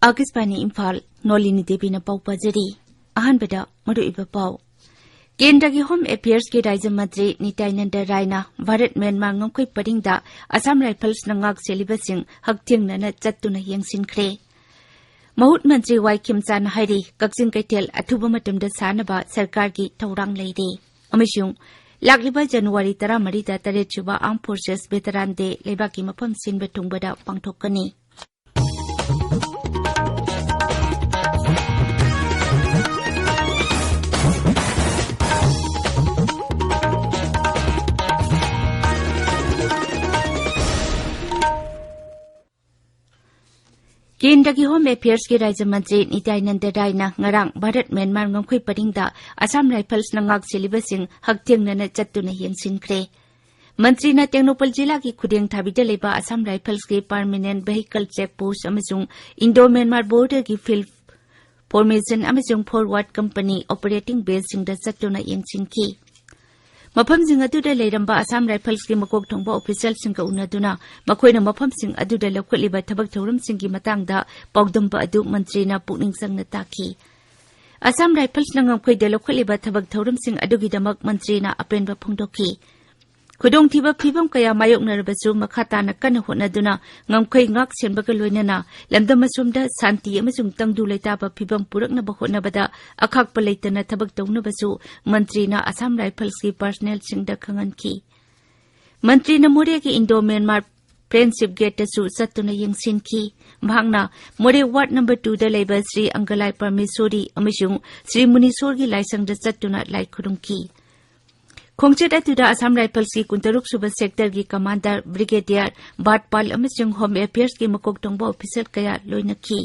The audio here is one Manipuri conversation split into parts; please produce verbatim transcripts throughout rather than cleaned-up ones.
ꯑꯥꯀꯥꯁꯕꯥꯅꯤ ꯏꯝꯐꯥꯜ, ꯅꯣꯂꯤꯅꯤ ꯗꯦꯕꯤꯅ ꯄꯥꯎ ꯄꯥꯖꯔꯤ꯫ ꯑꯍꯥꯟꯕꯗ ꯃꯔꯨꯑꯣꯏꯕ ꯄꯥꯎ꯫ ꯀꯦꯟꯗ꯭ꯔꯒꯤ ꯍꯣꯝ ꯑꯦꯐꯤꯌꯔꯁꯀꯤ ꯔꯥꯖ꯭ꯌ ꯃꯟꯇ꯭ꯔꯤ ꯅꯤꯇ꯭ꯌꯥꯅꯟꯗ ꯔꯥꯏꯅ ꯚꯥꯔꯠ ꯃ꯭ꯌꯥꯟꯃꯥꯔ ꯉꯝꯈꯩ ꯄꯔꯤꯡꯗ ꯑꯁꯥꯝ ꯔꯥꯏꯐꯜꯁꯅ ꯉꯥꯛ ꯁꯦꯜꯂꯤꯕꯁꯤꯡ ꯍꯛꯊꯦꯡꯅꯅ ꯆꯠꯇꯨꯅ ꯌꯦꯡꯁꯤꯟꯈ꯭ꯔꯦ꯫ ꯃꯍꯨꯠ ꯃꯟꯇ꯭ꯔꯤ ꯋꯥꯏ ꯈꯦꯝꯆꯥꯅ ꯍꯥꯏꯔꯤ, ꯀꯛꯆꯤꯡ ꯀꯩꯊꯦꯜ ꯑꯊꯨꯕ ꯃꯇꯝꯗ ꯁꯥꯅꯕ ꯁꯔꯀꯥꯔꯒꯤ ꯊꯧꯔꯥꯡ ꯂꯩꯔꯦ꯫ ꯑꯃꯁꯨꯡ ꯂꯥꯛꯂꯤꯕ January ꯇꯔꯥꯃꯔꯤꯗ ꯇꯔꯦꯠꯁꯨꯕ Armed Forces Veteran Day ꯂꯩꯕꯥꯛꯀꯤ ꯃꯐꯝ ꯁꯤꯟꯕ ꯊꯨꯡꯕꯗ ꯄꯥꯡꯊꯣꯛꯀꯅꯤ꯫ ꯀꯦꯟꯗ꯭ꯔꯒꯤ ꯍꯣꯝ ꯑꯦꯐꯤꯌꯔꯁꯀꯤ ꯔꯥꯖ꯭ꯌ ꯃꯟꯇ꯭ꯔꯤ ꯅꯤꯇ꯭ꯌꯥꯅꯟꯗ ꯔꯥꯏꯅ ꯉꯔꯥꯡ ꯚꯥꯔꯠ ꯃ꯭ꯌꯥꯟꯃꯥꯔ ꯉꯝꯈꯩ ꯄꯔꯤꯡꯗ ꯑꯁꯥꯝ ꯔꯥꯏꯐꯜꯁꯅ ꯉꯥꯛ ꯁꯦꯜꯂꯤꯕꯁꯤꯡ ꯍꯛꯊꯦꯡꯅꯅ ꯆꯠꯇꯨꯅ ꯌꯦꯡꯁꯤꯟꯈ꯭ꯔꯦ꯫ ꯃꯟꯇ꯭ꯔꯤꯅ ꯇꯦꯡꯅꯧꯄꯜ ꯖꯤꯂꯥꯒꯤ ꯈꯨꯗꯦꯡ ꯊꯥꯕꯤꯗ ꯂꯩꯕ Assam ꯔꯥꯏꯐꯜꯁꯀꯤ Permanent Vehicle Check Post ꯑꯃꯁꯨꯡ Indo Myanmar Borderꯒꯤ Field Formation ꯑꯃꯁꯨꯡ Forward Company Operating Baseꯁꯤꯡꯗ ꯆꯠꯇꯨꯅ ꯌꯦꯡꯁꯤꯟꯈꯤ꯫ ꯃꯐꯝꯁꯤꯡ ꯑꯗꯨꯗ ꯂꯩꯔꯝꯕ ꯑꯁꯥꯝ ꯔꯥꯏꯐꯜꯁꯀꯤ ꯃꯀꯣꯛ ꯊꯣꯡꯕ ꯑꯣꯐꯤꯁꯤꯌꯦꯜꯁꯤꯡꯒ ꯎꯅꯗꯨꯅ ꯃꯈꯣꯏꯅ ꯃꯐꯝꯁꯤꯡ ꯑꯗꯨꯗ ꯂꯧꯈꯠꯂꯤꯕ ꯊꯕꯛ ꯊꯧꯔꯝꯁꯤꯡꯒꯤ ꯃꯇꯥꯡꯗ ꯄꯥꯎꯗꯝꯕ ꯑꯗꯨ ꯃꯟꯇ꯭ꯔꯤꯅ ꯄꯨꯛꯅꯤꯡ ꯆꯪꯅ ꯇꯥꯈꯤ꯫ ꯑꯁꯥꯝ ꯔꯥꯏꯐꯜꯁꯅ ꯉꯝꯈꯩꯗ ꯂꯧꯈꯠꯂꯤꯕ ꯊꯕꯛ ꯊꯧꯔꯝꯁꯤꯡ ꯑꯗꯨꯒꯤꯗꯃꯛ ꯃꯟꯇ꯭ꯔꯤꯅ ꯑꯄꯦꯟꯕ ꯐꯣꯡꯗꯣꯛꯈꯤ꯫ ꯈꯨꯗꯣꯡꯊꯤꯕ ꯐꯤꯚꯝ ꯀꯌꯥ ꯃꯥꯌꯣꯛꯅꯔꯕꯁꯨ ꯃꯈꯥ ꯇꯥꯅ ꯀꯟꯅ ꯍꯣꯠꯅꯗꯨꯅ ꯉꯝꯈꯩ ꯉꯥꯛ ꯁꯦꯟꯕꯒ ꯂꯣꯏꯅꯅ ꯂꯝꯗꯝ ꯑꯁꯣꯝꯗ ꯁꯥꯟꯇꯤ ꯑꯃꯁꯨꯡ ꯇꯪꯗꯨ ꯂꯩꯇꯥꯕ ꯐꯤꯚꯝ ꯄꯨꯔꯛꯅꯕ ꯍꯣꯠꯅꯕꯗ ꯑꯈꯥꯛꯄ ꯂꯩꯇꯅ ꯊꯕꯛ ꯇꯧꯅꯕꯁꯨ ꯃꯟꯇ꯭ꯔꯤꯅ ꯑꯁꯥꯝ ꯔꯥꯏꯐꯜꯁꯀꯤ ꯄꯔꯁꯅꯦꯜꯁꯤꯡꯗ ꯈꯪꯍꯟꯈꯤ꯫ ꯃꯟꯇ꯭ꯔꯤꯅ ꯃꯣꯔꯦꯒꯤ Indo Myanmar Friendship Gateꯇꯁꯨ ꯆꯠꯇꯨꯅ ꯌꯦꯡꯁꯤꯟꯈꯤ꯫ ꯃꯍꯥꯛꯅ ꯃꯣꯔꯦ ꯋꯥꯔꯗ ꯅꯝꯕꯔ ꯇꯨꯗ ꯂꯩꯕ ꯁ꯭ꯔꯤ ꯑꯪꯒꯂꯥꯏ ꯄꯔꯃꯦꯁꯣꯔꯤ ꯑꯃꯁꯨꯡ ꯁ꯭ꯔꯤ ꯃꯨꯅꯤꯁꯣꯔꯒꯤ ꯂꯥꯏꯁꯪꯗ ꯆꯠꯇꯨꯅ ꯂꯥꯏ ꯈꯨꯔꯨꯝꯈꯤ꯫ ꯈꯣꯡꯆꯠ ꯑꯗꯨꯗ ꯑꯁꯥꯝ ꯔꯥꯏꯐꯜꯁꯀꯤ ꯀꯨꯟꯇꯔꯨꯛ ꯁꯨꯕ ꯁꯦꯛꯇꯔꯒꯤ ꯀꯃꯥꯟꯗꯔ ꯕ꯭ꯔꯤꯒꯦꯗꯤꯌꯔ ꯕꯥꯠꯄꯥꯜ ꯑꯃꯁꯨꯡ ꯍꯣꯝ ꯑꯦꯐꯤꯌꯔꯁꯀꯤ ꯃꯀꯣꯛ ꯊꯣꯡꯕ ꯑꯣꯐꯤꯁꯤꯌꯦꯜ ꯀꯌꯥ ꯂꯣꯏꯅꯈꯤ꯫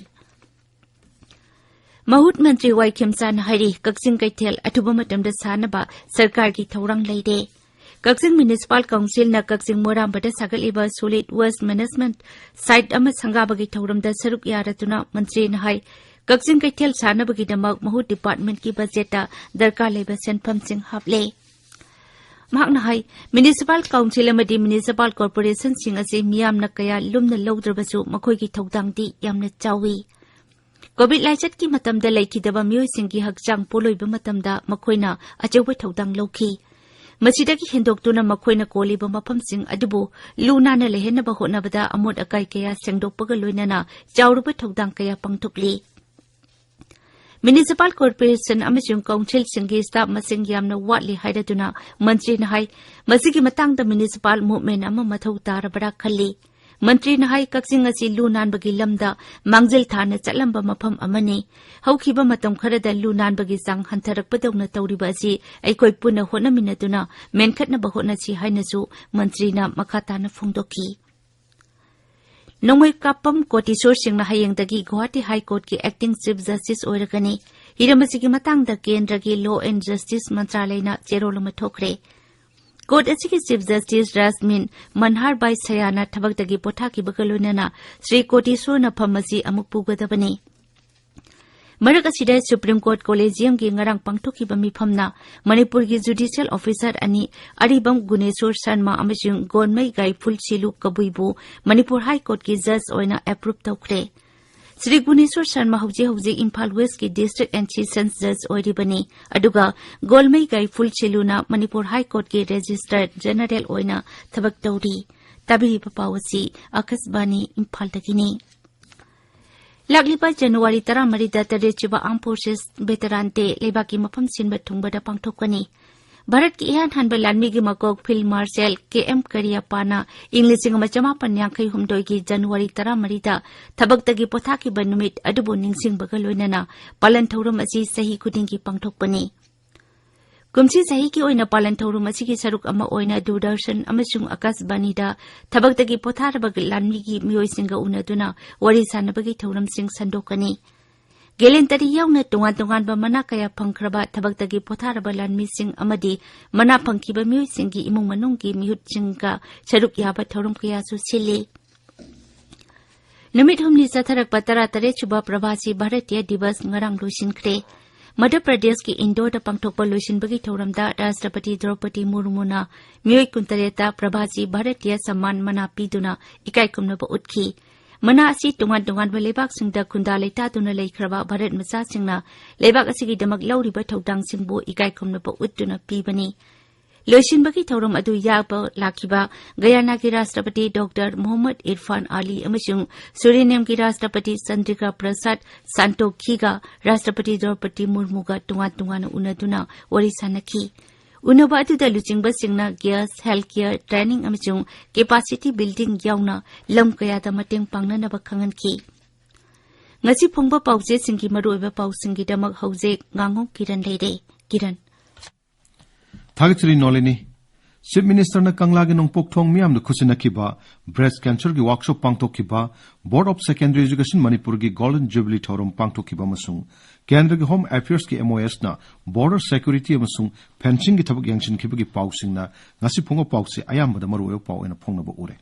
ꯃꯍꯨꯠ ꯃꯟꯇ꯭ꯔꯤ ꯋꯥꯏ ꯈꯦꯝꯆꯥꯅ ꯍꯥꯏꯔꯤ, ꯀꯛꯆꯤꯡ ꯀꯩꯊꯦꯜ ꯑꯊꯨꯕ ꯃꯇꯝꯗ ꯁꯥꯅꯕ ꯁꯔꯀꯥꯔꯒꯤ ꯊꯧꯔꯥꯡ ꯂꯩꯔꯦ꯫ ꯀꯛꯆꯤꯡ ꯃ꯭ꯌꯨꯅꯤꯁꯤꯄꯥꯜ ꯀꯥꯎꯟꯁꯤꯜꯅ ꯀꯛꯆꯤꯡ ꯃꯣꯏꯔꯥꯝꯕꯗ ꯁꯥꯒꯠꯂꯤꯕ Solid Waste Management Site ꯑꯃ ꯁꯪꯒꯥꯕꯒꯤ ꯊꯧꯔꯝꯗ ꯁꯔꯨꯛ ꯌꯥꯔꯗꯨꯅ ꯃꯟꯇ꯭ꯔꯤꯅ ꯍꯥꯏ, ꯀꯛꯆꯤꯡ ꯀꯩꯊꯦꯜ ꯁꯥꯅꯕꯒꯤꯗꯃꯛ ꯃꯍꯨꯠ ꯗꯤꯄꯥꯔꯠꯃꯦꯟꯠꯀꯤ ꯕꯖꯦꯠꯇ ꯗꯔꯀꯥꯔ ꯂꯩꯕ ꯁꯦꯟꯐꯝꯁꯤꯡ ꯍꯥꯞꯂꯦ꯫ ꯃꯍꯥꯛꯅ ꯍꯥꯏ, ꯃ꯭ꯌꯨꯅꯤꯁꯤꯄꯥꯜ ꯀꯥꯎꯟꯁꯤꯜ ꯑꯃꯗꯤ ꯃ꯭ꯌꯨꯅꯤꯁꯤꯄꯥꯜ ꯀꯣꯔꯄꯣꯔꯦꯁꯟꯁꯤꯡ ꯑꯁꯤ ꯃꯤꯌꯥꯝꯅ ꯀꯌꯥ ꯂꯨꯝꯅ ꯂꯧꯗ꯭ꯔꯕꯁꯨ ꯃꯈꯣꯏꯒꯤ ꯊꯧꯗꯥꯡꯗꯤ ꯌꯥꯝꯅ ꯆꯥꯎꯏ꯫ ꯀꯣꯚꯤꯗ ꯂꯥꯏꯆꯠꯀꯤ ꯃꯇꯝꯗ ꯂꯩꯈꯤꯗꯕ ꯃꯤꯑꯣꯏꯁꯤꯡꯒꯤ ꯍꯛꯆꯥꯡ ꯄꯣꯠꯂꯣꯏꯕ ꯃꯇꯝꯗ ꯃꯈꯣꯏꯅ ꯑꯆꯧꯕ ꯊꯧꯗꯥꯡ ꯂꯧꯈꯤ꯫ ꯃꯁꯤꯗꯒꯤ ꯍꯦꯟꯗꯣꯛꯇꯨꯅ ꯃꯈꯣꯏꯅ ꯀꯣꯜꯂꯤꯕ ꯃꯐꯝꯁꯤꯡ ꯑꯗꯨꯕꯨ ꯂꯨ ꯅꯥꯟꯅ ꯂꯩꯍꯟꯅꯕ ꯍꯣꯠꯅꯕꯗ ꯑꯃꯣꯠ ꯑꯀꯥꯏ ꯀꯌꯥ ꯁꯦꯡꯗꯣꯛꯄꯒ ꯂꯣꯏꯅꯅ ꯆꯥꯎꯔꯕ ꯊꯧꯗꯥꯡ ꯀꯌꯥ ꯄꯥꯡꯊꯣꯛꯂꯤ꯫ ꯃ꯭ꯌꯨꯅꯤꯁꯤꯄꯥꯜ ꯀꯣꯔꯄꯣꯔꯦꯁꯟ ꯑꯃꯁꯨꯡ ꯀꯥꯎꯟꯁꯤꯜꯁꯤꯡꯒꯤ ꯁ꯭ꯇꯥꯐ ꯃꯁꯤꯡ ꯌꯥꯝꯅ ꯋꯥꯠꯂꯤ ꯍꯥꯏꯔꯗꯨꯅ ꯃꯟꯇ꯭ꯔꯤꯅ ꯍꯥꯏ, ꯃꯁꯤꯒꯤ ꯃꯇꯥꯡꯗ ꯃ꯭ꯌꯨꯅꯤꯁꯤꯄꯥꯜ ꯃꯨꯚꯃꯦꯟꯠ ꯑꯃ ꯃꯊꯧ ꯇꯥꯔꯕ꯭ꯔꯥ ꯈꯜꯂꯤ꯫ ꯃꯟꯇ꯭ꯔꯤꯅ ꯍꯥꯏ, ꯀꯛꯆꯤꯡ ꯑꯁꯤ ꯂꯨ ꯅꯥꯟꯕꯒꯤ ꯂꯝꯗ ꯃꯥꯡꯖꯤꯜ ꯊꯥꯅ ꯆꯠꯂꯝꯕ ꯃꯐꯝ ꯑꯃꯅꯤ꯫ ꯍꯧꯈꯤꯕ ꯃꯇꯝ ꯈꯔꯗ ꯂꯨ ꯅꯥꯟꯕꯒꯤ ꯆꯥꯡ ꯍꯟꯊꯔꯛꯄꯗꯧꯅ ꯇꯧꯔꯤꯕ ꯑꯁꯤ ꯑꯩꯈꯣꯏ ꯄꯨꯟꯅ ꯍꯣꯠꯅꯃꯤꯟꯅꯗꯨꯅ ꯃꯦꯟꯈꯠꯅꯕ ꯍꯣꯠꯅꯁꯤ ꯍꯥꯏꯅꯁꯨ ꯃꯟꯇ꯭ꯔꯤꯅ ꯃꯈꯥ ꯇꯥꯅ ꯐꯣꯡꯗꯣꯛꯈꯤ꯫ ꯅꯣꯡꯃꯩ ꯀꯥꯞꯄꯝ ꯀꯣꯇꯤꯁꯣꯔ ꯁꯤꯡꯅ ꯍꯌꯦꯡꯗꯒꯤ ꯒꯨꯋꯥꯍꯥꯇꯤ ꯍꯥꯏ ꯀꯣꯔꯠꯀꯤ ꯑꯦꯛꯇꯤꯡ ꯆꯤꯐ ꯖꯁꯇꯤꯁ ꯑꯣꯏꯔꯒꯅꯤ꯫ ꯍꯤꯔꯝ ꯑꯁꯤꯒꯤ ꯃꯇꯥꯡꯗ ꯀꯦꯟꯗ꯭ꯔꯒꯤ ꯂꯣ ꯑꯦꯟ ꯖꯁꯇꯤꯁ ꯃꯟꯇ꯭ꯔꯥꯂꯌꯅ ꯆꯦꯔꯣꯜ ꯑꯃ ꯊꯣꯛꯈ꯭ꯔꯦ꯫ ꯀꯣꯔꯠ ꯑꯁꯤꯒꯤ ꯆꯤꯐ ꯖꯁꯇꯤꯁ ꯔꯥꯖꯃꯤꯟ ꯃꯟꯍꯥꯔ ꯕꯥꯏ ꯁꯌꯥꯅ ꯊꯕꯛꯇꯒꯤ ꯄꯣꯊꯥꯈꯤꯕꯒ ꯂꯣꯏꯅꯅ ꯁ꯭ꯔꯤ ꯀꯣꯇꯤꯁꯣꯔꯅ ꯐꯝ ꯑꯁꯤ ꯑꯃꯨꯛ ꯄꯨꯒꯗꯕꯅꯤ꯫ ꯃꯔꯛ ꯑꯁꯤꯗ ꯁꯨꯄ꯭ꯔꯤꯝ ꯀꯣꯔꯠ ꯀꯣꯂꯦꯖꯤꯌꯝꯒꯤ ꯉꯔꯥꯡ ꯄꯥꯡꯊꯣꯛꯈꯤꯕ ꯃꯤꯐꯝꯅ ꯃꯅꯤꯄꯨꯔꯒꯤ ꯖꯨꯗꯤꯁꯤꯌꯦꯜ ꯑꯣꯐꯤꯁꯥꯔ ꯑꯅꯤ ꯑꯔꯤꯕꯝ ꯒꯨꯅꯦꯁꯣꯔ ꯁꯔꯃ ꯑꯃꯁꯨꯡ ꯒꯣꯟꯃꯩ ꯒꯥꯏꯐꯨꯜ ꯁꯤꯂꯨ ꯀꯕꯨꯏꯕꯨ ꯃꯅꯤꯄꯨꯔ ꯍꯥꯏ ꯀꯣꯔꯠꯀꯤ ꯖꯖ ꯑꯣꯏꯅ ꯑꯦꯄ꯭ꯔꯨꯚ ꯇꯧꯈ꯭ꯔꯦ꯫ ꯁ꯭ꯔꯤ ꯒꯨꯅꯦꯁꯣꯔ ꯁꯔꯃ ꯍꯧꯖꯤꯛ ꯍꯧꯖꯤꯛ ꯏꯝꯐꯥꯜ ꯋꯦꯁꯀꯤ ꯗꯤꯁꯇ꯭ꯔꯤꯛ ꯑꯦꯟ ꯁꯦꯁꯟꯁ ꯖꯖ ꯑꯣꯏꯔꯤꯕꯅꯤ꯫ ꯑꯗꯨꯒ ꯒꯣꯜꯃꯩ ꯒꯥꯏꯐꯨꯜ ꯁꯤꯂꯨꯅ ꯃꯅꯤꯄꯨꯔ ꯍꯥꯏ ꯀꯣꯔꯠꯀꯤ ꯔꯦꯖꯤꯁꯇ꯭ꯔꯥꯔ ꯖꯦꯅꯔꯦꯜ ꯑꯣꯏꯅ ꯊꯕꯛ ꯇꯧꯔꯤ꯫ ꯇꯥꯕꯤꯔꯤꯕ ꯄꯥꯎ ꯑꯁꯤ ꯑꯥꯀꯥꯁꯕꯥꯅꯤ ꯏꯝꯐꯥꯜꯗꯒꯤꯅꯤ꯫ ꯂꯥꯛꯂꯤꯕ ꯖꯅꯋꯥꯔꯤ ꯇꯔꯥꯃꯔꯤꯗ ꯇꯔꯦꯠꯁꯨꯕ ꯑꯥꯔꯝ ꯐꯣꯔꯁꯦꯁ ꯚꯦꯇꯔꯥꯟ ꯗꯦ ꯂꯩꯕꯥꯛꯀꯤ ꯃꯐꯝ ꯁꯤꯟꯕ ꯊꯨꯡꯕꯗ ꯄꯥꯡꯊꯣꯛꯀꯅꯤ꯫ ꯚꯥꯔꯠꯀꯤ ꯏꯍꯥꯟ ꯍꯥꯟꯕ ꯂꯥꯟꯃꯤꯒꯤ ꯃꯀꯣꯛ ꯐꯤꯜꯗ ꯃꯥꯔꯁꯦꯜ ꯀꯦ ꯑꯦꯝ ꯀꯔꯤꯌꯞꯄꯥꯅ ꯏꯪ ꯂꯤꯁꯤꯡ ꯑꯃ ꯆꯃꯥꯄꯟ ꯌꯥꯡꯈꯩ ꯍꯨꯝꯗꯣꯏꯒꯤ ꯖꯅꯋꯥꯔꯤ ꯇꯔꯥꯃꯔꯤꯗ ꯊꯕꯛꯇꯒꯤ ꯄꯣꯊꯥꯈꯤꯕ ꯅꯨꯃꯤꯠ ꯑꯗꯨꯕꯨ ꯅꯤꯡꯁꯤꯡꯕꯒ ꯂꯣꯏꯅꯅ ꯄꯥꯂꯟ ꯊꯧꯔꯝ ꯑꯁꯤ ꯆꯍꯤ ꯈꯨꯗꯤꯡꯒꯤ ꯄꯥꯡꯊꯣꯛꯄꯅꯤ꯫ ꯀꯨꯝꯁꯤ ꯆꯍꯤꯒꯤ ꯑꯣꯏꯅ ꯄꯥꯂꯟ ꯊꯧꯔꯝ ꯑꯁꯤꯒꯤ ꯁꯔꯨꯛ ꯑꯃ ꯑꯣꯏꯅ ꯗꯨꯔꯗꯔꯁꯟ ꯑꯃꯁꯨꯡ ꯑꯀꯥꯁꯕꯥꯅꯤꯗ ꯊꯕꯛꯇꯒꯤ ꯄꯣꯊꯥꯔꯕ ꯂꯥꯟꯃꯤꯒꯤ ꯃꯤꯑꯣꯏꯁꯤꯡꯒ ꯎꯅꯗꯨꯅ ꯋꯥꯔꯤ ꯁꯥꯟꯅꯕꯒꯤ ꯊꯧꯔꯝꯁꯤꯡ ꯁꯟꯗꯣꯛꯀꯅꯤ꯫ ꯒꯦꯂꯦꯟꯇꯔꯤ ꯌꯥꯎꯅ ꯇꯣꯉꯥꯟ ꯇꯣꯉꯥꯟꯕ ꯃꯅꯥ ꯀꯌꯥ ꯐꯪꯈ꯭ꯔꯕ ꯊꯕꯛꯇꯒꯤ ꯄꯣꯊꯥꯔꯕ ꯂꯥꯟꯃꯤꯁꯤꯡ ꯑꯃꯗꯤ ꯃꯅꯥ ꯐꯪꯈꯤꯕ ꯃꯤꯑꯣꯏꯁꯤꯡꯒꯤ ꯏꯃꯨꯡ ꯃꯅꯨꯡꯒꯤ ꯃꯤꯍꯨꯠꯁꯤꯡꯒ ꯁꯔꯨꯛ ꯌꯥꯕ ꯊꯧꯔꯝ ꯀꯌꯥꯁꯨ ꯁꯤꯜꯂꯤ꯫ ꯅꯨꯃꯤꯠ ꯍꯨꯝꯅꯤ ꯆꯠꯊꯔꯛꯄ ꯇꯔꯥꯇꯔꯦꯠꯁꯨꯕ ꯄ꯭ꯔꯕꯥꯁꯤ ꯚꯥꯔꯇꯤꯌ ꯗꯤꯕꯁ ꯉꯔꯥꯡ ꯂꯣꯏꯁꯤꯟꯈ꯭ꯔꯦ꯫ ꯃꯙ꯭ꯌ ꯄ꯭ꯔꯗꯦꯁꯀꯤ ꯏꯟꯗꯣꯔꯗ ꯄꯥꯡꯊꯣꯛꯄ ꯂꯣꯏꯁꯤꯟꯕꯒꯤ ꯊꯧꯔꯝꯗ ꯔꯥꯁꯇ꯭ꯔꯄꯇꯤ ꯗ꯭ꯔꯧꯄꯗꯤ ꯃꯨꯔꯃꯨꯅ ꯃꯤꯑꯣꯏ ꯀꯨꯟꯇꯔꯦꯠꯇ ꯄ꯭ꯔꯕꯥꯁꯤ ꯚꯥꯔꯇꯤꯌ ꯁꯝꯃꯥꯟ ꯃꯅꯥ ꯄꯤꯗꯨꯅ ꯏꯀꯥꯏ ꯈꯨꯝꯅꯕ ꯎꯠꯈꯤ꯫ ꯃꯅꯥ ꯑꯁꯤ ꯇꯣꯉꯥꯟ ꯇꯣꯉꯥꯟꯕ ꯂꯩꯕꯥꯛꯁꯤꯡꯗ ꯈꯨꯟꯗꯥ ꯂꯩꯇꯥꯗꯨꯅ ꯂꯩꯈ꯭ꯔꯕ ꯚꯥꯔꯠ ꯃꯆꯥꯁꯤꯡꯅ ꯂꯩꯕꯥꯛ ꯑꯁꯤꯒꯤꯗꯃꯛ ꯂꯧꯔꯤꯕ ꯊꯧꯗꯥꯡꯁꯤꯡꯕꯨ ꯏꯀꯥꯏ ꯈꯨꯝꯅꯕ ꯎꯠꯇꯨꯅ ꯄꯤꯕꯅꯤ꯫ ꯂꯣꯏꯁꯤꯟꯕꯒꯤ ꯊꯧꯔꯝ ꯑꯗꯨ ꯌꯥꯎꯕ ꯂꯥꯛꯈꯤꯕ ꯒꯌꯥꯅꯥꯒꯤ ꯔꯥꯁꯇ꯭ꯔꯄꯇꯤ ꯗꯣꯛꯇꯔ ꯃꯣꯍꯝꯃꯗ ꯏꯔꯐꯥꯟ ꯑꯂꯤ ꯑꯃꯁꯨꯡ ꯁꯨꯔꯤꯅꯦꯝꯒꯤ ꯔꯥꯁꯇ꯭ꯔꯄꯇꯤ ꯆꯟꯗ꯭ꯔꯤꯀꯥ ꯄ꯭ꯔꯁꯥꯗ ꯁꯥꯟꯇꯣꯈꯤꯒ ꯔꯥꯁꯇ꯭ꯔꯄꯇꯤ ꯗ꯭ꯔꯧꯄꯗꯤ ꯃꯨꯔꯃꯨꯒ ꯇꯣꯉꯥꯟ ꯇꯣꯉꯥꯟꯅ ꯎꯅꯗꯨꯅ ꯋꯥꯔꯤ ꯁꯥꯅꯈꯤ꯫ ꯎꯅꯕ ꯑꯗꯨꯗ ꯂꯨꯆꯤꯡꯕꯁꯤꯡꯅ ꯒ꯭ꯌꯥꯁ, ꯍꯦꯜꯊ ꯀꯦꯌꯔ, ꯇ꯭ꯔꯦꯅꯤꯡ ꯑꯃꯁꯨꯡ ꯀꯦꯄꯥꯁꯤꯇꯤ ꯕꯤꯜꯗꯤꯡ ꯌꯥꯎꯅ ꯂꯝ ꯀꯌꯥꯗ ꯃꯇꯦꯡ ꯄꯥꯡꯅꯅꯕ ꯈꯪꯍꯟꯈꯤ꯫ ꯉꯁꯤ ꯐꯣꯡꯕ ꯄꯥꯎꯆꯦꯁꯤꯡꯒꯤ ꯃꯔꯨꯑꯣꯏꯕ ꯄꯥꯎꯁꯤꯡꯒꯤꯗꯃꯛ ꯍꯧꯖꯤꯛ ꯉꯥꯉꯣꯝ ꯀꯤꯔꯟ ꯂꯩꯔꯦ꯫ ꯀꯤꯔꯟ꯫ ꯊꯥꯒꯠꯆꯔꯤ ꯅꯣꯂꯤꯅꯤ꯫ ꯆꯤꯐ ꯃꯤꯅꯤꯁꯇꯔꯅ ꯀꯪꯂꯥꯒꯤ ꯅꯣꯡꯄꯣꯛ ꯊꯣꯡ ꯃꯤꯌꯥꯝꯗ ꯈꯨꯠꯁꯤꯟꯅꯈꯤꯕ ꯕ꯭ꯔꯦꯁ ꯀꯦꯟꯁꯔꯒꯤ ꯋꯥꯛꯁꯣꯞ ꯄꯥꯡꯊꯣꯛꯈꯤꯕ, ꯕꯣꯔꯗ ꯑꯣꯐ ꯁꯦꯀꯦꯟꯗꯔꯤ ꯑꯦꯖꯨꯀꯦꯁꯟ ꯃꯅꯤꯄꯨꯔꯒꯤ ꯒꯣꯜꯗꯟ ꯖꯨꯕꯤꯂꯤ ꯊꯧꯔꯝ ꯄꯥꯡꯊꯣꯛꯈꯤꯕ ꯑꯃꯁꯨꯡ ꯀꯦꯟꯗ꯭ꯔꯒꯤ home ꯑꯦꯐꯤꯌꯔꯁꯀꯤ M O ꯑꯦꯁꯅ border security ꯑꯃꯁꯨꯡ ꯐꯦꯟꯁꯤꯡꯒꯤ ꯊꯕꯛ ꯌꯦꯡꯁꯤꯟꯈꯤꯕꯒꯤ ꯄꯥꯎꯁꯤꯡꯅ ꯉꯁꯤ ꯐꯣꯡꯕ ꯄꯥꯎꯁꯦ ꯑꯌꯥꯝꯕꯗ ꯃꯔꯨꯑꯣꯏꯕ ꯄꯥꯎ ꯑꯣꯏꯅ ꯐꯣꯡꯅꯕ ꯎꯔꯦ꯫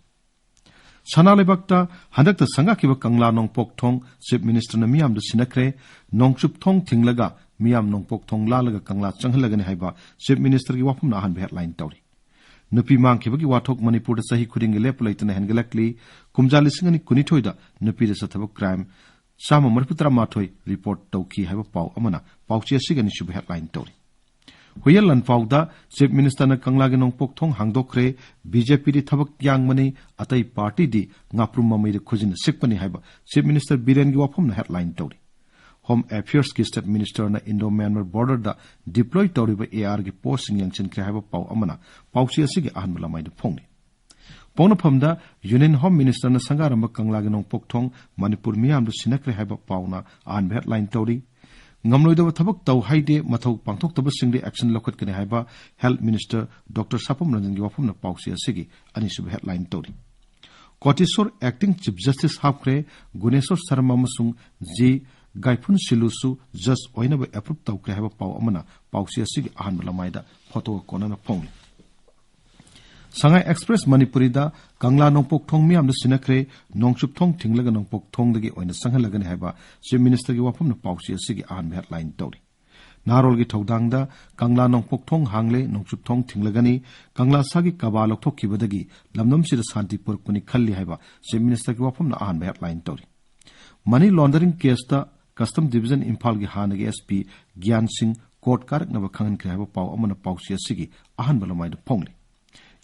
ꯁꯅꯥ ꯂꯩꯕꯥꯛꯇ ꯍꯟꯗꯛꯇ ꯁꯪꯒꯥꯈꯤꯕ ꯀꯪꯂꯥ ꯅꯣꯡꯄꯣꯛ ꯊꯣꯡ ꯆꯤꯐ ꯃꯤꯅꯤꯁꯇꯔꯅ ꯃꯤꯌꯥꯝꯗ ꯁꯤꯟꯅꯈ꯭ꯔꯦ꯫ ꯅꯣꯡꯆꯨꯞ ꯊꯣꯡ ꯊꯤꯡꯂꯒ ꯃꯤꯌꯥꯝ ꯅꯣꯡꯄꯣꯛ ꯊꯣꯡ ꯂꯥꯜꯂꯒ ꯀꯪꯂꯥ ꯆꯪꯍꯜꯂꯒꯅꯤ ꯍꯥꯏꯕ ꯆꯤꯐ ꯃꯤꯅꯤꯁꯇꯔꯒꯤ ꯋꯥꯐꯝꯅ ꯑꯍꯥꯟꯕ ꯍꯦꯗꯂꯥꯏꯟ ꯇꯧꯔꯤ꯫ ꯅꯨꯄꯤ ꯃꯥꯡꯈꯤꯕꯒꯤ ꯋꯥꯊꯣꯛ ꯃꯅꯤꯄꯨꯔꯗ ꯆꯍꯤ ꯈꯨꯗꯤꯡꯒꯤ ꯂꯦꯞꯄ ꯂꯩꯇꯅ ꯍꯦꯟꯒꯠꯂꯛꯂꯤ꯫ ꯀꯨꯝꯖꯥ ꯂꯤꯁꯤꯡ ꯑꯅꯤ ꯀꯨꯟꯅꯤꯊꯣꯏꯗ ꯅꯨꯄꯤꯗ ꯆꯠꯊꯕ ꯀ꯭ꯔꯥꯏꯝ ꯆꯥꯝꯃ ꯃꯔꯤꯐꯨ ꯇꯔꯥꯃꯥꯊꯣꯏ ꯔꯤꯄꯣꯔꯠ ꯇꯧꯈꯤ ꯍꯥꯏꯕ ꯄꯥꯎ ꯑꯃꯅ ꯄꯥꯎꯆꯦ ꯑꯁꯤꯒꯤ ꯑꯅꯤꯁꯨꯕ ꯍꯦꯗꯂꯥꯏꯟ ꯇꯧꯔꯤ꯫ ꯍꯨꯏꯌꯦꯟ ꯂꯥꯟꯐꯥꯎꯗ ꯆꯤꯐ ꯃꯤꯅꯤꯁꯇꯔꯅ ꯀꯪꯂꯥꯒꯤ ꯅꯣꯡꯄꯣꯛ ꯊꯣꯡ ꯍꯥꯡꯗꯣꯛꯈ꯭ꯔꯦ꯫ ꯕꯤ ꯖꯦ ꯄꯤꯗꯤ ꯊꯕꯛ ꯌꯥꯡꯕꯅꯤ, ꯑꯇꯩ ꯄꯥꯔꯇꯤꯗꯤ ꯉꯥꯄ꯭ꯔꯨꯝ ꯃꯃꯩꯗ ꯈꯨꯖꯤꯟꯅ ꯁꯤꯛꯄꯅꯤ ꯍꯥꯏꯕ ꯆꯤꯐ ꯃꯤꯅꯤꯁꯇꯔ ꯕꯤꯔꯦꯟꯒꯤ ꯋꯥꯐꯝꯅ ꯍꯦꯗꯂꯥꯏꯟ ꯇꯧꯔꯤ꯫ ꯍꯣꯝ ꯑꯦꯐꯤꯌꯔꯁꯀꯤ ꯁ꯭ꯇꯦꯠ ꯃꯤꯅꯤꯁꯇꯔꯅ ꯏꯟꯗꯣ ꯃ꯭ꯌꯥꯟꯃꯥꯔ ꯕꯣꯔꯗꯔꯗ ꯗꯤꯄ꯭ꯂꯣꯏ ꯇꯧꯔꯤꯕ ꯑꯦ ꯑꯥꯔꯒꯤ ꯄꯣꯁꯁꯤꯡ ꯌꯦꯡꯁꯤꯟꯈ꯭ꯔꯦ ꯍꯥꯏꯕ ꯄꯥꯎ ꯑꯃꯅ ꯄꯥꯎꯆꯦ ꯑꯁꯤꯒꯤ ꯑꯍꯥꯟꯕ ꯂꯃꯥꯏꯗ ꯐꯣꯡꯂꯤ꯫ ꯄꯣꯛꯅꯐꯝꯗ ꯌꯨꯅꯤꯌꯟ ꯍꯣꯝ ꯃꯤꯅꯤꯁꯇꯔꯅ ꯁꯪꯒꯥꯔꯝꯕ ꯀꯪꯂꯥꯒꯤ ꯅꯣꯡꯄꯣꯛ ꯊꯣꯡ ꯃꯅꯤꯄꯨꯔ ꯃꯤꯌꯥꯝꯗ ꯁꯤꯟꯅꯈ꯭ꯔꯦ ꯍꯥꯏꯕ ꯄꯥꯎꯅ ꯑꯍꯥꯟꯕ ꯍꯦꯗꯂꯥꯏꯟ ꯇꯧꯔꯤ꯫ ꯉꯝꯂꯣꯏꯗꯕ ꯊꯕꯛ ꯇꯧ ꯍꯥꯏꯗꯦ, ꯃꯊꯧ ꯄꯥꯡꯊꯣꯛꯇꯕꯁꯤꯡꯗꯤ ꯑꯦꯛꯁꯟ ꯂꯧꯈꯠꯀꯅꯤ ꯍꯥꯏꯕ ꯍꯦꯜꯊ ꯃꯤꯅꯤꯁꯇꯔ ꯗꯣꯛꯇꯔ ꯁꯥꯄꯝ ꯔꯟꯖꯟꯒꯤ ꯋꯥꯐꯝꯅ ꯄꯥꯎꯆꯦ ꯑꯁꯤꯒꯤ ꯑꯅꯤꯁꯨꯕ ꯍꯦꯗꯂꯥꯏꯟ ꯇꯧꯔꯤ꯫ ꯀꯣꯇꯦꯁꯣꯔ acting chief justice ꯍꯥꯞꯈ꯭ꯔꯦ꯫ Guneshor Sharma ꯑꯃꯁꯨꯡ ꯖꯤ ꯒꯥꯏꯐꯨꯟ ꯁꯤꯂꯨꯁꯨ ꯖꯁ ꯑꯣꯏꯅꯕ ꯑꯦꯄ꯭ꯔꯨꯞ ꯇꯧꯈ꯭ꯔꯦ ꯍꯥꯏꯕ ꯄꯥꯎ ꯑꯃꯅ ꯄꯥꯎꯆꯦ ꯑꯁꯤꯒꯤ ꯑꯍꯥꯟꯕ ꯂꯃꯥꯏꯗ ꯐꯣꯇꯣꯒ ꯀꯣꯟꯅꯅ ꯐꯣꯡꯂꯤ꯫ ꯁꯉꯥꯏ ꯑꯦꯛꯁꯄ꯭ꯔꯦꯁ ꯃꯅꯤꯄꯨꯔꯤꯗ ꯀꯪꯂꯥ ꯅꯣꯡꯄꯣꯛ ꯊꯣꯡ ꯃꯤꯌꯥꯝꯗ ꯁꯤꯟꯅꯈ꯭ꯔꯦ, ꯅꯣꯡꯆꯨꯞ ꯊꯣꯡ ꯊꯤꯡꯂꯒ ꯅꯣꯡꯄꯣꯛ ꯊꯣꯡꯗꯒꯤ ꯑꯣꯏꯅ ꯆꯪꯍꯜꯂꯒꯅꯤ ꯍꯥꯏꯕ ꯆꯤꯐ ꯃꯤꯅꯤꯁꯇꯔꯒꯤ ꯋꯥꯐꯝꯅ ꯄꯥꯎꯆꯦ ꯑꯁꯤꯒꯤ ꯑꯍꯥꯟꯕ ꯍꯦꯗꯂꯥꯏꯟ ꯇꯧꯔꯤ꯫ ꯅꯍꯥꯔꯣꯜꯒꯤ ꯊꯧꯗꯥꯡꯗ ꯀꯪꯂꯥ ꯅꯣꯡꯄꯣꯛ ꯊꯣꯡ ꯍꯥꯡꯂꯦ, ꯅꯣꯡꯆꯨꯞ ꯊꯣꯡ ꯊꯤꯡꯂꯒꯅꯤ, ꯀꯪꯂꯥ ꯁꯥꯒꯤ ꯀꯕꯥ ꯂꯧꯊꯣꯛꯈꯤꯕꯗꯒꯤ ꯂꯝꯗꯝꯁꯤꯗ ꯁꯥꯟꯇꯤ ꯄꯨꯔꯛꯄꯅꯤ ꯈꯜꯂꯤ ꯍꯥꯏꯕ Chief Minister ꯒꯤ ꯋꯥꯐꯝꯅ ꯑꯍꯥꯟꯕ headline ꯇꯧꯔꯤ꯫ Money laundering case ꯇ Custom Division ꯏꯝꯐꯥꯜꯒꯤ ꯍꯥꯟꯅꯒꯤ S P ꯒ꯭ꯌꯥꯟ ꯁꯤꯡ court ꯀꯥꯔꯛꯅꯕ ꯈꯪꯍꯟꯈ꯭ꯔꯦ ꯍꯥꯏꯕ ꯄꯥꯎ ꯑꯃꯅ ꯄꯥꯎꯆꯦ ꯑꯁꯤꯒꯤ ꯑꯍꯥꯟꯕ ꯂꯃꯥꯏꯗ ꯐꯣꯡꯂꯤ꯫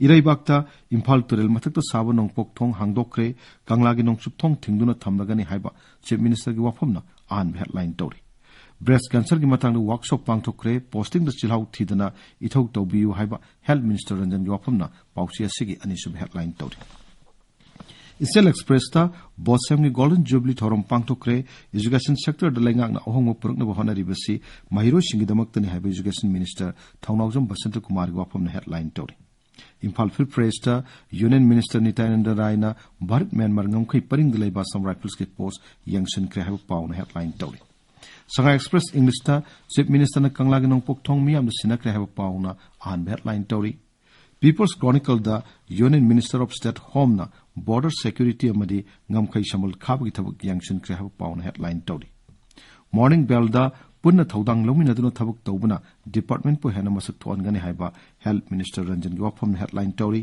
ꯏꯔꯩꯕꯥꯛꯇ ꯏꯝꯐꯥꯜ ꯇꯨꯔꯦꯜ ꯃꯊꯛꯇ ꯁꯥꯕ ꯅꯣꯡꯄꯣꯛ ꯊꯣꯡ ꯍꯥꯡꯗꯣꯛꯈ꯭ꯔꯦ, ꯀꯪꯂꯥꯒꯤ ꯅꯣꯡꯆꯨꯞ ꯊꯣꯡ ꯊꯤꯡꯗꯨꯅ ꯊꯝꯂꯒꯅꯤ ꯍꯥꯏꯕ Chief Minister ꯒꯤ ꯋꯥꯐꯝꯅ ꯑꯍꯥꯟꯕ headline ꯇꯧꯔꯤ꯫ Breast cancer ꯒꯤ ꯃꯇꯥꯡꯗ workshop ꯄꯥꯡꯊꯣꯛꯈ꯭ꯔꯦ, posting ꯗ ꯆꯤꯜꯍꯥꯎ ꯊꯤꯗꯅ ꯏꯊꯧ ꯇꯧꯕꯤꯌꯨ ꯍꯥꯏꯕ Health Minister ꯔꯟꯖꯟꯒꯤ ꯋꯥꯐꯝꯅ ꯄꯥꯎꯆꯦ ꯑꯁꯤꯒꯤ ꯑꯅꯤꯁꯨꯕ headline ꯇꯧꯔꯤ꯫ ꯏꯆꯦꯜ Express ꯇ ꯕꯣꯁꯦꯝꯒꯤ Golden Jubilee ꯊꯧꯔꯝ ꯄꯥꯡꯊꯣꯛꯈ꯭ꯔꯦ, education sector ꯗ ꯂꯩꯉꯥꯛꯅ ꯑꯍꯣꯡꯕ ꯄꯨꯔꯛꯅꯕ ꯍꯣꯠꯅꯔꯤꯕꯁꯤ ꯃꯍꯩꯔꯣꯏꯁꯤꯡꯒꯤꯗꯃꯛꯇꯅꯤ ꯍꯥꯏꯕ Education Minister ꯊꯧꯅꯥꯎꯖꯝ ꯕꯁꯟꯇ ꯀꯨꯃꯥꯔꯒꯤ ꯋꯥꯐꯝꯅ headline ꯇꯧꯔꯤ꯫ ꯏꯝꯐꯥꯜ Free Press ꯇ Union Minister ꯅꯤꯇ꯭ꯌꯥꯅꯟꯗ ꯔꯥꯏꯅ ꯚꯥꯔꯠ ꯃ꯭ꯌꯥꯟꯃꯥꯔ ꯉꯝꯈꯩ ꯄꯔꯤꯡꯗ ꯂꯩꯕ Assam Rifles ꯀꯤ post ꯌꯦꯡꯁꯤꯟꯈ꯭ꯔꯦ ꯍꯥꯏꯕ ꯄꯥꯎꯅ headline ꯇꯧꯔꯤ꯫ ꯁꯉꯥꯏ Express English ꯇ Chief Minister ꯅ ꯀꯪꯂꯥꯒꯤ ꯅꯣꯡꯄꯣꯛ ꯊꯣꯡ ꯃꯤꯌꯥꯝꯗ ꯁꯤꯟꯅꯈ꯭ꯔꯦ ꯍꯥꯏꯕ ꯄꯥꯎꯅ ꯑꯍꯥꯟꯕ headline ꯇꯧꯔꯤ꯫ People's Chronicle the Union Minister of State Home ꯅ border security ꯑꯃꯗꯤ ꯉꯝꯈꯩ ꯁꯝꯕꯜ ꯈꯥꯕꯒꯤ ꯊꯕꯛ ꯌꯦꯡꯁꯤꯟꯈ꯭ꯔꯦ ꯍꯥꯏꯕ ꯄꯥꯎꯅ headline ꯇꯧꯔꯤ꯫ Morning Bell ꯗ ꯄꯨꯟꯅ ꯊꯧꯗꯥꯡ ꯂꯧꯃꯤꯟꯅꯗꯨꯅ ꯊꯕꯛ ꯇꯧꯕꯅ department ꯄꯨ ꯍꯦꯟꯅ ꯃꯁꯛ ꯊꯣꯛꯍꯟꯒꯅꯤ ꯍꯥꯏꯕ Health Minister ꯔꯟꯖꯟꯒꯤ ꯋꯥꯐꯝꯅ headline ꯇꯧꯔꯤ꯫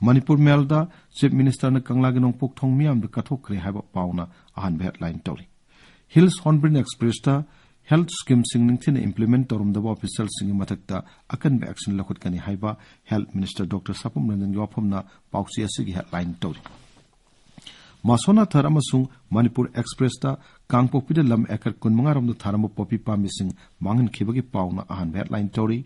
ꯃꯅꯤꯄꯨꯔ Mail ꯗ Chief Minister ꯅ ꯀꯪꯂꯥꯒꯤ ꯅꯣꯡꯄꯣꯛ ꯊꯣꯡ ꯃꯤꯌꯥꯝꯗ ꯀꯠꯊꯣꯛꯈ꯭ꯔꯦ ꯍꯥꯏꯕ ꯄꯥꯎꯅ ꯑꯍꯥꯟꯕ headline ꯇꯧꯔꯤ꯫ Hills Hornbill Express ꯇ health scheme ꯁꯤꯡ ꯅꯤꯡꯊꯤꯅ implement ꯇꯧꯔꯝꯗꯕ official ꯁꯤꯡꯒꯤ ꯃꯊꯛꯇ ꯑꯀꯟꯕ action ꯂꯧꯈꯠꯀꯅꯤ ꯍꯥꯏꯕ Health Minister ꯗꯣꯛꯇꯔ ꯁꯥꯄꯝ ꯔꯟꯖꯟꯒꯤ ꯋꯥꯐꯝꯅ ꯄꯥꯎꯆꯦ ꯑꯁꯤꯒꯤ headline ꯇꯧꯔꯤ꯫ ꯃꯥꯁꯣꯅꯥꯊꯔ ꯑꯃꯁꯨꯡ ꯃꯅꯤꯄꯨꯔ Express ꯇ ꯀꯥꯡꯄꯣꯛꯄꯤꯗ ꯂꯝ acre ꯀꯨꯟꯃꯉꯥ ꯔꯣꯝꯗ ꯊꯥꯔꯝꯕ ꯄꯣꯄꯤ ꯄꯥꯝꯕꯤꯁꯤꯡ ꯃꯥꯡꯍꯟꯈꯤꯕꯒꯤ ꯄꯥꯎꯅ ꯑꯍꯥꯟꯕ headline ꯇꯧꯔꯤ꯫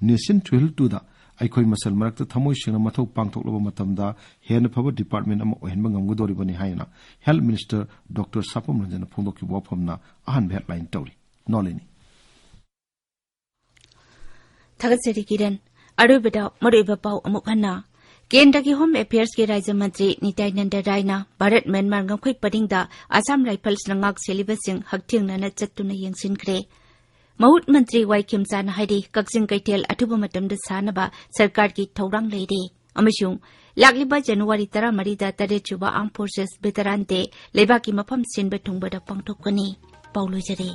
Nation Thuil ꯇꯨ ꯗ ꯑꯩꯈꯣꯏ ꯃꯁꯦꯜ ꯃꯔꯛꯇ ꯊꯃꯣꯏ ꯁꯦꯡꯅ ꯃꯊꯧ ꯄꯥꯡꯊꯣꯛꯂꯕ ꯃꯇꯝꯗ ꯍꯦꯟꯅ ꯐꯕ department ꯑꯃ ꯑꯣꯏꯍꯟꯕ ꯉꯝꯒꯗꯧꯔꯤꯕꯅꯤ ꯍꯥꯏꯅ Health Minister ꯗꯣꯛꯇꯔ ꯁꯥꯄꯝ ꯔꯟꯖꯟꯅ ꯐꯣꯡꯗꯣꯛꯈꯤꯕ ꯋꯥꯐꯝꯅ ꯑꯍꯥꯟꯕ headline ꯇꯧꯔꯤ꯫ ꯅꯣꯂꯤꯅꯤ꯫ ꯊꯥꯒꯠꯆꯔꯤ ꯀꯤꯔꯟ꯫ ꯑꯔꯣꯏꯕꯗ ꯃꯔꯨꯑꯣꯏꯕ ꯄꯥꯎ ꯑꯃꯨꯛ ꯍꯟꯅ꯫ ꯀꯦꯟꯗ꯭ꯔꯒꯤ Home Affairs ꯀꯤ ꯔꯥꯖ꯭ꯌ ꯃꯟꯇ꯭ꯔꯤ ꯅꯤꯇ꯭ꯌꯥꯅꯟꯗ ꯔꯥꯏꯅ ꯚꯥꯔꯠ ꯃ꯭ꯌꯥꯟꯃꯥꯔ ꯉꯝꯈꯩ ꯄꯔꯤꯡꯗ Assam Rifles ꯅ ꯉꯥꯛ ꯁꯦꯜꯂꯤꯕꯁꯤꯡ ꯍꯛꯊꯦꯡꯅꯅ ꯆꯠꯇꯨꯅ ꯌꯦꯡꯁꯤꯟꯈ꯭ꯔꯦ꯫ ꯃꯍꯨꯠ ꯃꯟꯇ꯭ꯔꯤ ꯋꯥꯏ ꯈꯦꯝꯆꯥꯅ ꯍꯥꯏꯔꯤ, ꯀꯛꯆꯤꯡ ꯀꯩꯊꯦꯜ ꯑꯊꯨꯕ ꯃꯇꯝꯗ ꯁꯥꯅꯕ ꯁꯔꯀꯥꯔꯒꯤ ꯊꯧꯔꯥꯡ ꯂꯩꯔꯦ꯫ ꯑꯃꯁꯨꯡ ꯂꯥꯛꯂꯤꯕ January ꯇꯔꯥꯃꯔꯤꯗ ꯇꯔꯦꯠꯁꯨꯕ Armed Forces Veteran Day ꯂꯩꯕꯥꯛꯀꯤ ꯃꯐꯝ ꯁꯤꯟꯕ ꯊꯨꯡꯕꯗ ꯄꯥꯡꯊꯣꯛꯀꯅꯤ꯫ ꯄꯥꯎ ꯂꯣꯏꯖꯔꯦ꯫